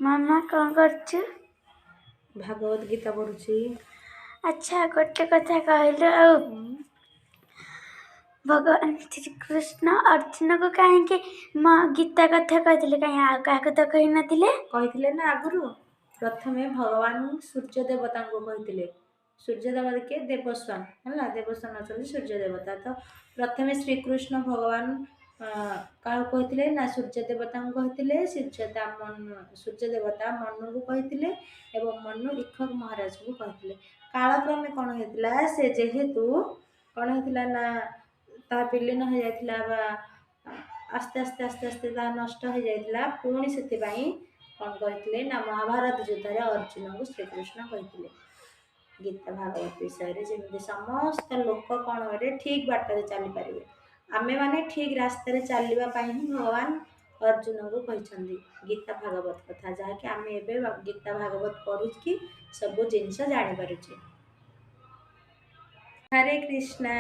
ମାମା, କଣ କରୁଛୁ? ଭାଗବତ ଗୀତା ପଢ଼ୁଛି। ଆଚ୍ଛା, ଗୋଟେ କଥା କହିଲୁ ଆଉ, ଭଗବାନ ଶ୍ରୀକୃଷ୍ଣ ଅର୍ଜୁନକୁ କାହିଁକି ମା ଗୀତା କଥା କହିଥିଲେ? କାହିଁ ଆଉ କାହାକୁ ତ କହିନଥିଲେ? କହିଥିଲେ ନା ଆଗରୁ। ପ୍ରଥମେ ଭଗବାନ ସୂର୍ଯ୍ୟ ଦେବତାଙ୍କୁ କହିଥିଲେ। ସୂର୍ଯ୍ୟ ଦେବତା କିଏ? ଦେବସ୍ୱାନ ହେଲା, ଦେବସ୍ୱାନ ଅଛନ୍ତି ସୂର୍ଯ୍ୟ ଦେବତା। ତ ପ୍ରଥମେ ଶ୍ରୀକୃଷ୍ଣ ଭଗବାନ କାହାକୁ କହିଥିଲେ ନା ସୂର୍ଯ୍ୟ ଦେବତାଙ୍କୁ କହିଥିଲେ। ସୂର୍ଯ୍ୟ ଦେବତା ମନୁଙ୍କୁ କହିଥିଲେ ଏବଂ ମନୁ ଇକ୍ଷକ ମହାରାଜଙ୍କୁ କହିଥିଲେ। କାଳକ୍ରମେ କ'ଣ ହେଇଥିଲା, ସେ ଯେହେତୁ କ'ଣ ହେଇଥିଲା ନା ତାହା ବିଲୀନ ହେଇଯାଇଥିଲା ବା ଆସ୍ତେ ଆସ୍ତେ ଆସ୍ତେ ଆସ୍ତେ ତାହା ନଷ୍ଟ ହେଇଯାଇଥିଲା। ପୁଣି ସେଥିପାଇଁ କ'ଣ କହିଥିଲେ ନା ମହାଭାରତ ଯୁଦ୍ଧରେ ଅର୍ଜୁନଙ୍କୁ ଶ୍ରୀକୃଷ୍ଣ କହିଥିଲେ ଗୀତା ଭାଗବତ ବିଷୟରେ, ଯେମିତି ସମସ୍ତ ଲୋକ କ'ଣ କରିବେ, ଠିକ୍ ବାଟରେ ଚାଲିପାରିବେ। ଆମେମାନେ ଠିକ୍ ରାସ୍ତାରେ ଚାଲିବା ପାଇଁ ହିଁ ଭଗବାନ ଅର୍ଜୁନଙ୍କୁ କହିଛନ୍ତି ଗୀତା ଭାଗବତ କଥା, ଯାହାକି ଆମେ ଏବେ ଗୀତା ଭାଗବତ ପଢ଼ୁକି ସବୁ ଜିନିଷ ଜାଣିପାରୁଛେ। ହରେ କୃଷ୍ଣା।